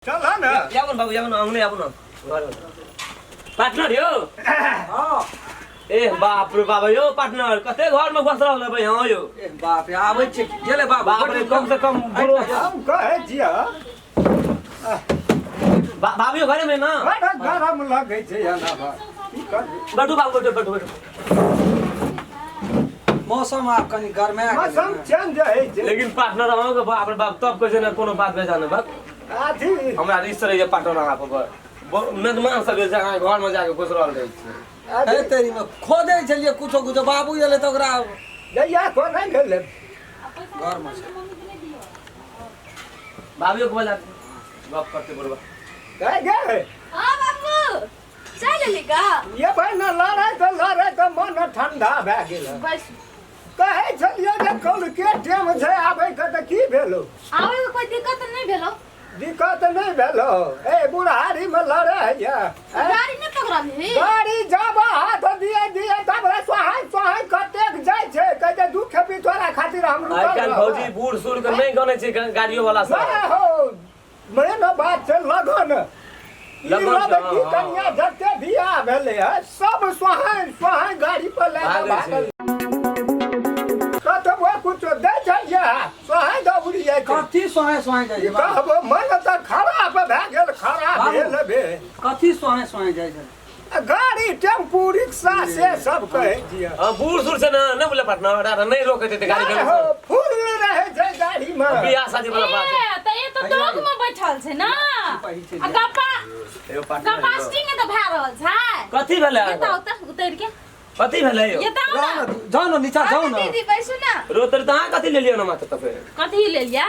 चल न। आबू न बाबू, आबू न, अंगने आबू न घर। पार्टनर यौ। हाँ। ए बाप रे बाप यौ, पार्टनर कते घर में घुस रहल हेबै? हाँ यौ। ए बाप रे, आबै छै गेलै बाप। बाप रे, कम से कम बुढ़ो हम कहै छियै। भाभी घरे में ना। बड़ गरम लगै छै एना बा। की करबै? बैठू बाबू, बैठू बैठू बैठू। मौसम आब कनि गरमाए गेलै मौसम ने। चेंज होइ छै। लेकिन पार्टनर अहाँके बाप रे बाप, तब कहै छै ने कोनो बात बेजाने बात। अथी हमरा रिस रहैए पार्टनर अहाँ पर, मेजमान सब जे छै अहाँ घर में जाके घुस रहल रहै छै। हे तेरी में खोजै छलियै कुछो कुछो, बाबू एलै तऽ ओकरा जहिया को नहि भेलै। घर में छै। भाभियो के बोला, गप करते बुढ़बा। कहि गेल। हाँ बाबू, चल एली का? ये भाई न, लड़ै तऽ लड़ै तऽ मन ठंडा भए गेल। बस। कहै छलियै जे कौलके टेम छै आबै के, तऽ की भेलो? आवे के कोई दिक्कत नहीं भेलो? दिक्कत नहि भेलो। ए बुढ़ारी मे लड़ै हैया। गाड़ी नहीं पकड़ल ही? गाड़ी जब हाथ दिए दिए तब सोहाय सोहाय कतेक जाइ छै, कहै छै दू खेपी तोरा खातिर हम रुकल आइ काल्हि रहब। भौजी बूढ़ सूढ़ के नहि गनै छै गाड़ियो वाला सब। नहि हो, मेन बात छै लगन। ई लगन छै, लड़की हाँ, हाँ। कन्या जते बियाह भेलै है, सब सोहाय सोहाय गाड़ी पर लए कऽ भागै छै। भागल। कतबो कुछो दै छै ये सोहाय दौड़ी जाइ छै। कथी सोहाय सोहाय जाइ की छै बाबू? कहबो, मन तऽ खराब भए गेल, खराब बाबू। भेल बे। कथी सोहाय सोहाय जाइ छै? गाड़ी, टेम्पू, रिक्शा से सब कहै छियै। हाँ, बूढ़ सूढ़ छै ने, नहि बोले पार्टनर, नहि रोकै छै गाड़ी। नहि हो, फूल रहै छै गाड़ी मे। बियाह शादी वाला बात। ए त ए त डॉग में बैठल छै ना। सिपाही छै आ जे। गप्पा यौ पार्टनर यौ। गपास्टिंग त भए रहल छै। कथी भेलै ये अहाँके? त उतर उतर के। कथी भेलै यौ? ये त जाउ ना। ने, जाउ ने नीचा जाउ ने। दीदी, बैसू ना। रोतर तऽ अहाँ कथी लेलियै ने माथा तऽ फेर? कथी लेलियै?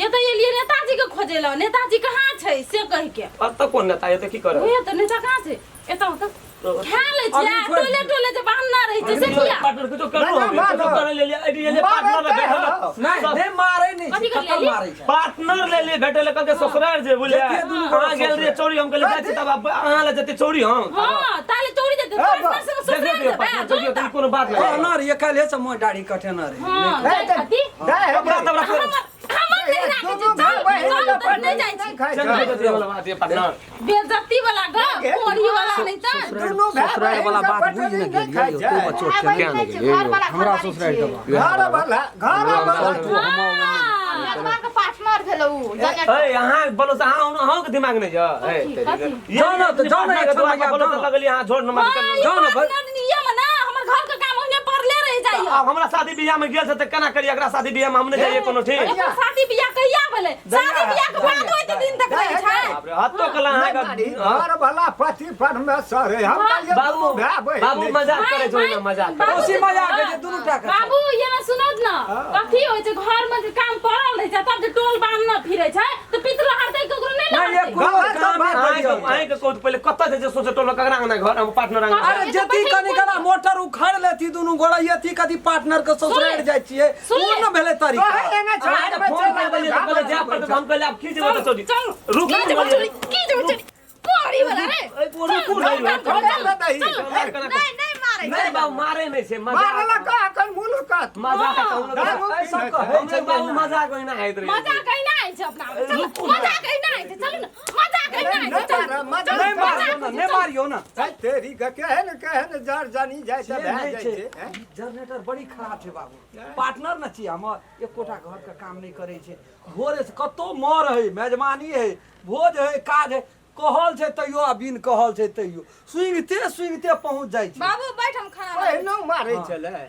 ये त एलियै नेताजी के खोजे लए, नेताजी कहाँ छै से कहि के। कतऽ कोन नेता ये तऽ की करब? ओहे त नेता कहाँ छै? एतऽ तऽ खा लै छियै। अभी छोड़ि टोले टोले जे बहाना रहै छै से किया? पार्टनर कुछो करू, हम ना, कुछो ना। करै लेलियै, एहि लेलियै पार्टनर मारै बैठल। नहि नहि, मारै नहि कथी छै। करलियै? कतऽ मारै छै? पार्टनर ले लिए भेटल, कहलकै ससुराल जे बुझलियै। जते दुनू गोरा अहाँ गेल रहियै ससुराल। चोरी, हम कहलियै जाइ छी तब आब अहाँ लए जते चोरी हम। हँ, ताले चोरी जेतै हे बा। पार्टनर संग देखियौ ससुराल देखियौ जेबै। पार्टनर, देखियौ तऽ ई कोनो बात नहि। कहना रहियै काल्हि से मोह दाढ़ी कटेना रही। हँ, जाइ खाती। दै हे कपड़ा गे। तपड़ा हमर हमर नहि राखै छै। दुनू चल भाय बहिन चल के तऽ नहि जाइ छी। खाइ चल छै। देखियौ वाला बात ये पार्टनर। बेइज्जती वाला गप कोढ़ी वाला नहि तऽ। दुनू भाय ससुरारि बहिन वाला के बात पटरी बुझि ने नहि गेलियै खाइ यौ, छै। तू बच्चो भाय छै। बहिन नहि छै, घर वाला हमरा घरवाली ससुरारि के छियै। बात। घर वाला, घर वाला। हँ। मेजबान के पार्टनर भेल उ जनक। ए अहाँ बोलो से अहाँ अहाँ के दिमाग नहीं जा ए कथी, कथी? जाओ ना तऽ, जाओ ना, एक दुआर क्षण पर बोलो जाओ से ना। लगलियै अहाँ झोर नमाज हँ, कर। ई जाओ ना, भाई। पार्टनर नियम ना, हमर घर के काम ओहने पड़ले रहि जाइए। आब हमरा शादी बियाह में गेल छै तऽ केना करियै? एकरा शादी बियाह में हम नहि जाइए कोनो ठीक। एकर शादी बियाह कहिया भेलै? शादी बियाह के बाद ओते दिन तक रहै छै? बाप रे, हतो कला नहि अहाँके मारी, घर वाला पति परमेश्वर है। हम कहलियै बाबू दुनू भाय बहिन बाबू नहि मजाक करै छै, ओहिना मजाक करै। बाबू खुशी से मजाक होइ छै, दुनू टा के। बाबू, ये ना सुनत ना। कथी होइ छै, घर में जे काम पड़ल रहै छै तब जे टोल बान्हने फिरै छै तऽ पित लहरतै, ककरो नहि नहि, लहरतै? एको गलत काम बात नहि अहाँके करियौ। अहाँके कहू तऽ पहिले कतऽ जे छै सोचे टोल ककरा अंगना घर हम पार्टनर अंगना। अरे जेती कनि कना मोटर उखाड़ लेती दुनू गोड़ा, यथी कथी पार्टनर के ससुरारि जाइ छियै। सुन ले। ओ न भेलै तरीका। कहै एना छै, अहाँके हटबै फोन चलि कर देलियै तऽ आबै, कहलियै जाय पड़तै, तऽ हम कहलियै आब की जेबै तऽ चोरी। चल। रुक। की जेबै चोरी? की जेबै चोरी कोड़ी वाला रे? ए, रुकू नहि, चल, चल, चल, चल, दही। चल। नहि नहि, मारै नहि छै। बाबू, मारे नहि छै, मजाक। मारलक अखन मुलुकत। मजाक हम लोग दारू ऐ सब पीने कहै छै। हम लोग बाबू मजाक ओहिना होइत रहै। मजाक कहिना होइ छै अपना मे? चल, रुकू ना। मजाक कहिना होइ छै? चलू ने, मजाक कहिना होइ छै? चलू। नहि मारब, नहि मारियौ ने, नहि मारियौ ने। है तेरी के केहन केहन जर जानी जाइ से छै भए नहि जाइ छै। छै, हैं? जनरेटर बड़ी खराब छै बाबू। पार्टनर ने छियै हमर, एकोटा घर के काम नहि करै छै। भोरे से कतौ मर है, मेजबानी है, भोज है, काज है, कहल छै तैयो आ बिन कहल छै तैयो सुनिते सुनिते पहुँच जाइ छै। बाबू, बैठ, हम खाना लगबै। पहिनो मारै छलै।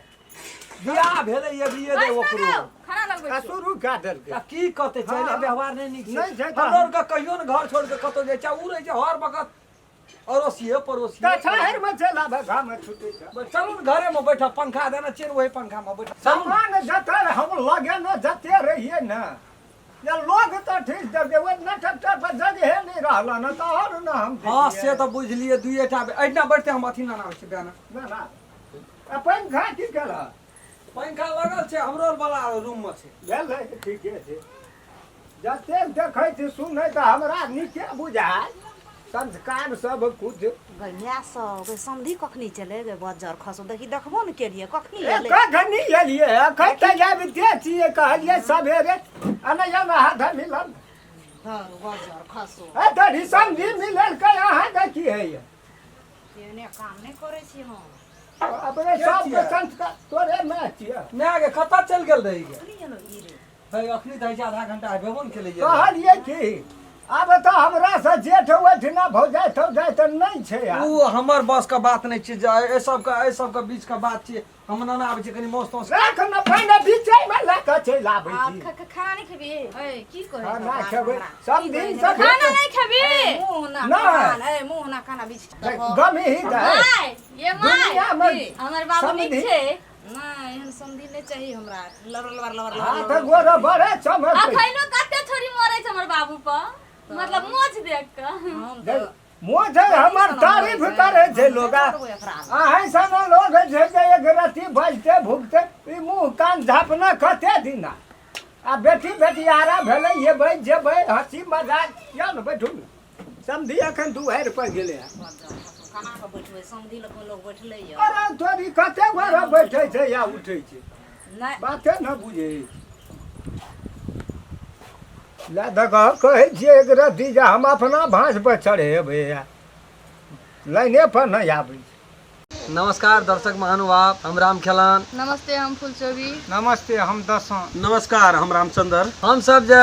बियाह भेलै अभिये दे बैस ना ओकरो। गौ, खाना लगबै आ छियौ। शुरू कए देलकै। आ की कहतै छै? हाँ। व्यवहार नहि नीक छै। नहि छै तऽ हमरो आरके कहियो ने घर छोड़ि कऽ कतौ जाइ छै, आ उ रहै छै हर वक्त अड़ोसिए पड़ोसिए। तऽ शहर मे चलि आबै, गाम मे छुटै छै। चलू ने, घरे मे बैठब, पंखा देने छियै ने, ओहि पंखा मे बैठब, चलू ने। सामान जते हम लगे ने जते रहियै ने जे लोग तऽ ठीक देलकै, ओहि नटक पर जगहे नहि रहल ने तऽ आओर ने हम हाँ, जैतियै। से तऽ बुझलियै। दुइए टा एहिना बैठते, हम अथी ना होइ छै बेना। ना ना, आ पंखा की केलह? पंखा लगल छै, हमरो वाला रूम मे छै। भेलै, ठीके छै। जतेक देखै छी सुनै तऽ हमरा नीके बुझायल, संस्कार सब कुछ। गै माय सब, गै समधी कखनी चले गै? बज्जर खसो देखी, देखबो ने केलियै कखनी ए, एलै। कखनी एलियै? एखन तऽ आबिते छियै, कहलियै सबेरे अनैया ने हाथ मिलल। धर बजर खसो ए तोरी समझी मिलल के अहाँ के की होइए एने काम नहि करै छी हम अपने के सबके छियै? संस्कार तोरे माय छियै माय गे कतऽ चलि गेल रही गे कखनी एलौ ई रे भाई अखनी तऽ होइ छै आधा घंटा भेबो ने केलैए कहलियै की आब तऽ हमरा से जेठ ओहिठिना भौजाइ तौजाइ तऽ नहि छै आब। ओ हमर बस के बात नहि छै जे एहि सबके एहि सबके बीच के बात छियै हम नाना आबै छै कनि मौस तौस राख न पहिने बीचेमे लए कऽ चलि आबै आ, छी खाना नहि खेबी ए की कहै खाना छौ खेबै हमरा? सब की दिन कहै से छौ? खाना नहि खेबी ए, मुँह ना नहि। कान ए मुँह ना काना बीच गम ही दे माय ये माय दुनियामे की? हमर बाबू नीक समधि। छै नहि एहन समधी नहि चाही हमरा लबर लबर लबर हाथ लबर गोर बड़े चमकै अखनो कते छोरी मरै छै हमर बाबू पर मतलब मोछ देख कऽ हम तऽ मोछ हमर तारीफ करै छै लोग अहीं सन लोग छै जे एक रत्ती बजते भुगते ई मुँह कान झापना कते दिना आ बेटी बेटियारा भेलै एबै जेबै हँसी मजाक या ने बैठू ने समधी एखन दुआरि पर गेलै हँ केना कऽ बैठबै समधी लग लोग बैठलै यऽ अरे तोरी कते गोरा बैठै छै या उठै छै नहि बाते न बुझै लए दऽ कहै छियै एक रत्ती जे हम अपना भाँज पर चढ़ेबै आ लाइने पर नहि आबै छै। नमस्कार दर्शक महानुभाव, हम राम खेलान। नमस्ते, हम फुलचोबी। नमस्ते, हम दसों। नमस्कार, हम रामचंद्र। हम सब जे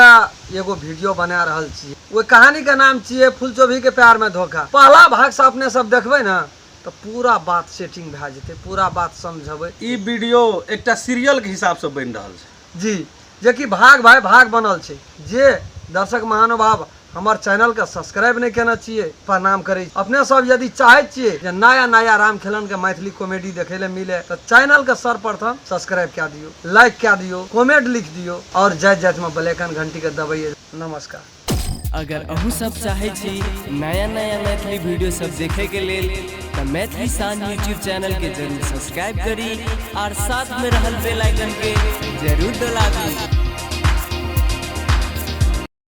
एगो वीडियो बना रहल छी ओहि कहानी के नाम छियै फुलचोभी के प्यार में धोखा। पहला भाग से अपने सब देखबै ने तऽ पूरा बात सेटिंग भए जेतै, पूरा बात समझबै। ई वीडियो एकटा सीरियल के हिसाब से बनि रहल छै जी, जेकि भाग भाई भाग बनल छै। जे दर्शक महानुभाव हमर चैनल के सब्सक्राइब नहीं केने छियै, प्रणाम करै छी। अपने सब यदि चाहै छियै जे नया नया राम खेलन के मैथिली कॉमेडी देखै ले मिले तऽ चैनल के सर्वप्रथम सब्सक्राइब कए दियौ, लाइक कए दियौ, कमेंट लिख दियौ और जाइत जाइत में बेल आइकन घंटी के दबैयै। नमस्कार। अगर अहूँ सब चाहै छी नया नया मैथिली वीडियो सब देखे के लेल तऽ मैथिली शान यूट्यूब चैनल के जरूर सब्सक्राइब करी और साथ में रहल बेल आइकन के जरूर